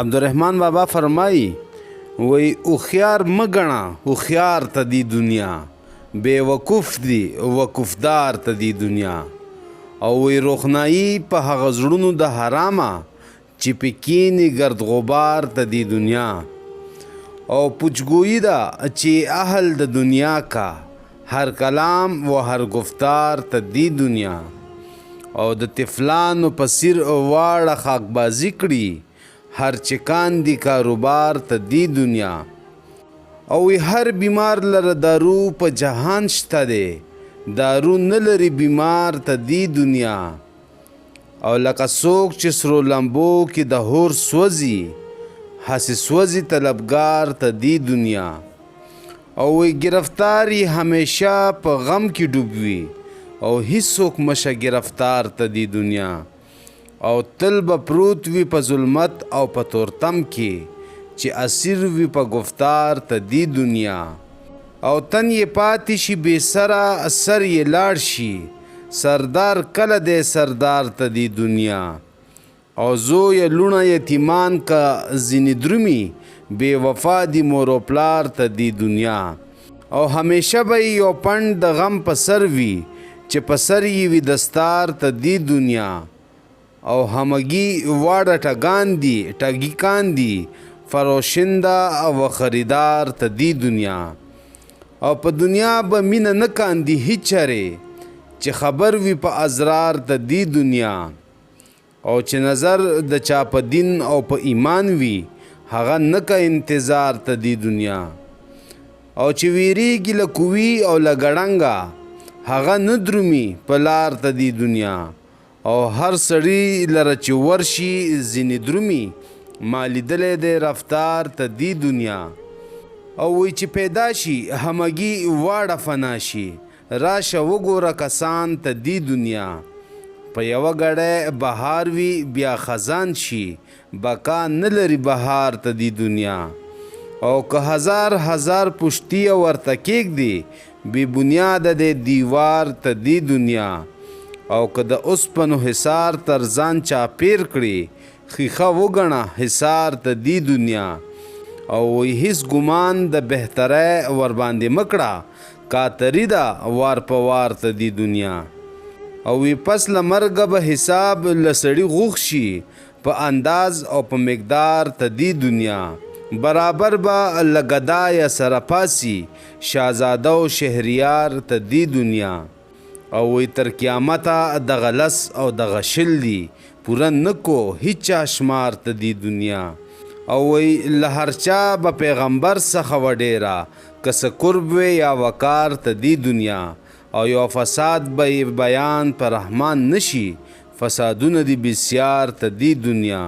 عبدالرحمن بابا فرمایي، وایي هوښیار مه ګڼه هوښیار ته دې دنیا، بې وقوف دي وقوفدار ته دې دنیا. او وایي روښنایي په هغه زړونو د حرامه چې پې کیني ګرد غبار ته دې دنیا. او پوچګویي ده چې اهل د دنیا کا، هر کلام و هر ګفتار ته دې دنیا. او د طفلانو په څیر واړه خاکبازي کړي، هر چې کاندي کاروبار ته دې دنیا. او وی هر بیمار لره دارو په جهان شته دی، دارو نه لري بیمار ته دې دنیا. او لکه څوک چې سرو لمبو کې د هور سوځي، هسې سوځي طلبګار ته دې دنیا. او وی ګرفتار یې همیشه په غم کې ډوب وي، او هیڅوک مشه ګرفتار ته دې دنیا. او تل به پروت وي په ظلمت او په تورتم کې، چې اسیر وي په ګفتار ته دې دنیا. او تن یې پاتې شي بې سره، سر یې لاړ شي، سردار کله دی سردار ته دې دنیا. او زویه لوڼه یتیمان که ځینې درومي، بې وفا دي مور او پلار ته دې دنیا. او همیشه به یې یو پنډ د غم په سر وي، چې په سر یې وي دستار ته دې دنیا. او همګي واړه ټګان دي ټګي کاندي، فروشنده او خریدار ته دې دنیا. او په دنیا به مینه نه کاندي هیچرې، چې خبر وي په ازرار ته دې دنیا. او چې نظر د چا په دین او په ایمان وي، هغه نه که انتظار ته دې دنیا. او چې ویریږي له کوي او له ګړنګه، هغه نه درومي په لار ته دې دنیا. او هر سړي لره چې ورشي ځینې درومي، ما لیدلی دی رفتار ته دې دنیا. او وایي چې پیدا شي همګي واړه فنا شي، راشه وګوره کسان ته دې دنیا. په یوه ګړی بهار وي بیا خزان شي، بقا نه لري بهار ته دې دنیا. او که هزار هزار پشتیه ورته کېږدي، بې بنیاده دی دیوار ته دې دنیا. او که د اوسپنو حصار تر ځان چاپېر کړي، ښیښه وګڼه حصار ته دې دنیا. او وایي هیڅ ګمان د بهترۍ ورباندې مه کړه، کاتري ده وار په وار ته دې دنیا. او وی پس له مرګه به حساب له سړي غوښ شي، په انداز او په مقدار ته دې دنیا. برابر به له ګدایه سره پاڅي، شهزاده او شهریار ته دې دنیا. او وی تر قیامته دغه لس او دغه شل دي، پوره نه کو هیچا شمار ته دې دنیا. او وی له هر چا به پیغمبر څخه وه ډېره، که څه قرب وی یا وقار ته دې دنیا. او یو فساد به یې بیان په رحمان نه شي، فسادونه دي بسیار ته دې دنیا.